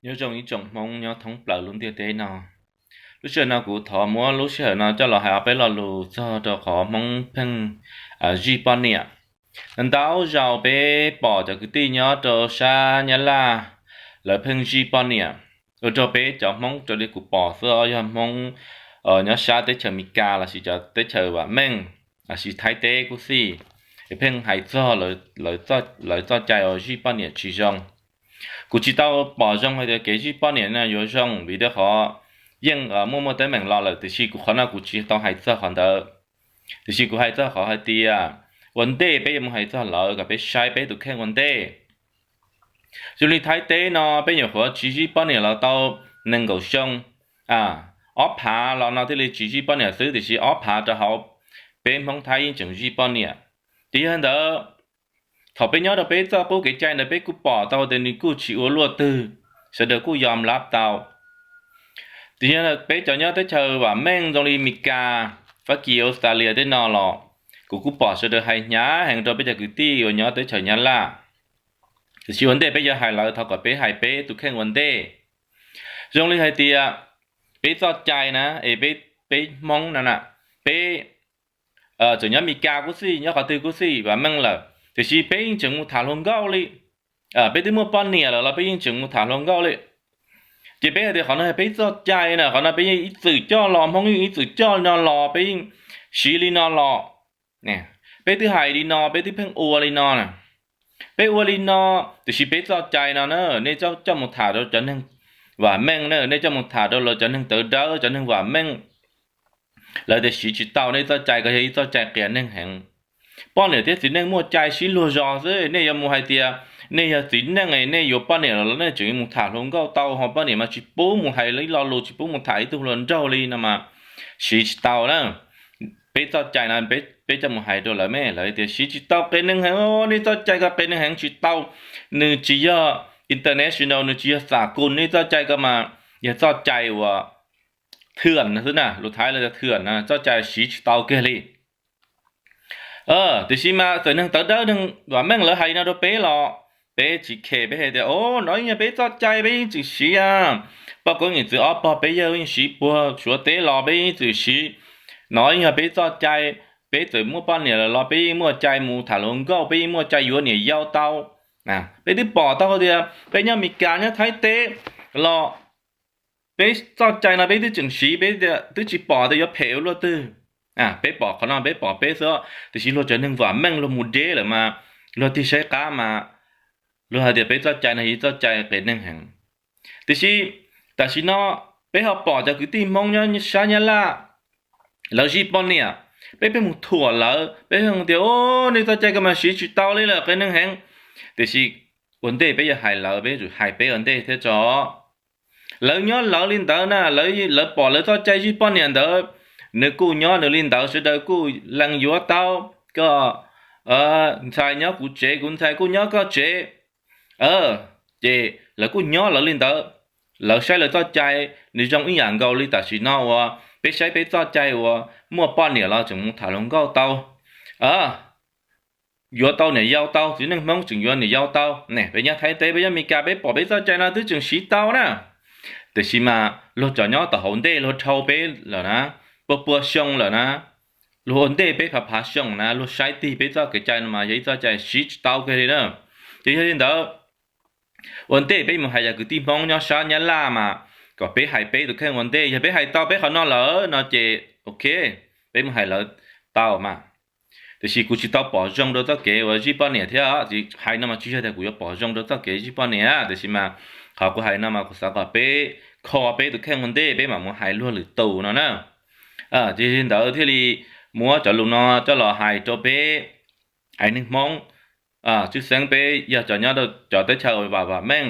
Nyob zoo ib tsoom Hmoob nyob thoob plaws lub ntiaj teb no. Lub sij hawm no kuv thov muab lub sij hawm no coj los hais ob peb lo lus txog rau qhov Hmoob pheej zij poj niam. Ntau zaus peb pom cov kwv tij nyob rau sab Nyab Laj, lawv pheej zij poj niam. Ua rau peb cov Hmoob raws li kuv pom xwb yog Hmoob nyob sab teb chaws Amelikas lossis cov teb chaws vam meej, lossis Thaib teb kuj xij, es pheej hais txog lawv txoj cai uas zij poj niam tsis zoo. Kuv tsis tau pom zoo hais tias kev zij poj niam no yuav zoo vim rau qhov yeej muaj muaj teeb meem los lawm, tiam sis kuv qhov no kuv tsis tau hais txog qhov ntawd. Tiam sis kuv hais txog qhov hais tias ua ntej peb yuav mus hais txog lawv kom peb saib peb tus kheej ua ntej. Zoo li Thaib teb no peb nyuam qhuav tsis zij poj niam los tau nees nkaum xyoo, ob phav los no thiaj li tsis zij poj niam xwb, tiam sis ob phav rau hauv peb Hmoob Thaib yeej tseem zij poj niam. Ces yog ntawd, thaum peb nyob rau peb txoj qub kev cai ntawd peb kuj pom tau tias nws kuj tsis ua luaj twg, sawv daws kuj yom lab tau. Tiam sis peb cov nyob teb chaws vam meej zoo li Amelikas, Fab Kis, Australia tej no los kuv kuj pom sawv daws hais hnyav heev rau peb cov kwv tij uas nyob teb chaws Nyab Laj. Tiam sis ua ntej peb yuav hais lawv thov kom peb hais peb tus kheej ua ntej. Zoo li hais tias peb txoj cai na es peb Hmoob no na, peb txawm nyob Amelikas kuj xij, nyob qhov twg kuj xij, vam meej lawm, tiam sis peb yeej tseem mus tham hluas nkauj li. Peb twb muaj poj niam lawm los peb yeej tseem mus tham hluas nkauj li. Ces peb hais tias qhov no yog peb txoj cai na, qhov no peb yeej ib txwm coj los, Hmoob yeej ib txwm coj li no los, peb yeej siv li no los. Peb twb hais li no, peb twb pheej ua li no na. Peb ua li no, tiam sis peb txoj cai no na, nej coj mus tham rau cov neeg vam meej na, nej coj mus tham rau lawv cov neeg tawv dawb, cov neeg vam meej, lawv tias siv tsis tau. Nej txoj cai ko yog ib txoj cai qias neeg heev. Poj niam thiab txiv neej muaj cai sib luag zos xwb, nej yuav mus hais tias nej yog txiv neej, nej yuav poj niam los nej tseem mus tham hluas nkauj tau, ho poj niam mas tsis pub mus hais ib lo lus, tsis pub mus tham ib tug hluas nraug li no mas siv tsis tau na. Peb txoj cai no peb coj mus hais rau lawv me, lawv tias siv tsis tau, qias neeg heev, nej txoj cai ko qias neeg heev tsis tau. Nws tsis yog international, nws tsis yog xam kus, nej txoj cai ko mas yog txoj cai uas thwm xwb na, lus Thaib lawv tias thwm na, txoj cai siv tsis tau kiag li. Tiam sis mas txawm neeg tawv dawb neeg vam meej lawv hais li no rau peb los peb tsis khe, peb hais tias o, no yeej yog peb txoj cai, peb yeej tseem siv a. Poj koob yawm txwv ob pog peb yawg yeej siv puag Suav teb los peb yeej tseem siv. No yeej yog peb txoj cai, peb txawm muaj poj niam lawm los peb yeej muaj cai mus tham hluas nkauj, peb yeej muaj cai yuav niam yau tau. Peb twb pom tau tias peb nyob Amelikas nyob Thaib teb los peb txoj cai no peb twb tseem siv, peb twb tsis pom tias yuav phem ua luaj twg. Peb pom qhov no peb pom peb xwb, tiam sis luag cov neeg vam meej luag mus deb lawm mas luag tig saib qab mas luag hais tias peb txoj cai no yog ib txoj cai qias neeg heev. Tiam sis tam sim no peb ho pom cov kwv tij Hmoob nyob sab Nyab Laj lawv zij poj niam, peb pheej mus thuam lawv, peb pheej tias o, nej txoj cai ko mas siv tsis tau li lawm, qias neeg heev. Tiam sis ua ntej peb yuav hais lawv, peb yuav tsum hais peb ua ntej thiab tso. Lawv nyob lawv li ntawd na, lawv pom lawv txoj cai zij poj niam ntawd, nws kuj nyob nws li ntawd, sawv daws kuj lees yuav tau. Koj ntxhais nyob kuv tsev, kuv ntxhais kuj nyob koj tsev. Ces lawv kuj nyob lawv li ntawd, lawv saib lawv txoj cai nws zoo ib yam nkaus li tam sim no uas peb saib peb txoj cai uas muaj poj niam los tseem mus tham hluas nkauj tau, yuav tau niam yau tau, txiv neej Hmoob tseem yuav niam yau tau ne. Peb nyob Thaib teb, peb nyob Amelikas, peb pom peb txoj cai no twb tseem siv tau na. Tiam sis mas luag cov nyob tom hauv ntej luag dhau peb lawm na, puas puas xyoo lawm na, luag ua ntej peb phav phav xyoo na, luag saib tig peb txoj kev cai no mas yog ib txoj cai siv tsis tau kiag li na. Ces yog li ntawd, ua ntej peb mus hais cov kwv tij Hmoob nyob sab Nyab Laj mas kom peb hais peb tus kheej ua ntej. Yog peb hais tau peb qhov no lawm no ces ok, peb mus hais lawv tau mas. Tiam sis kuv tsis tau pom zoo rau txoj kev uas zij poj niam thiab. Hais no mas tsis yog tias kuv yuav pom zoo rau txoj kev zij poj niam, tiam sis mas qhov kuv hais no mas kuv xav kom peb kho peb tus kheej ua ntej peb mam mus hais luag lwm tus no na. Ces li ntawd thiaj li muab cov lus no coj los hais rau peb haiv neeg Hmoob, tshwj xeeb peb yog cov nyob rau cov teb chaws vam vam meej,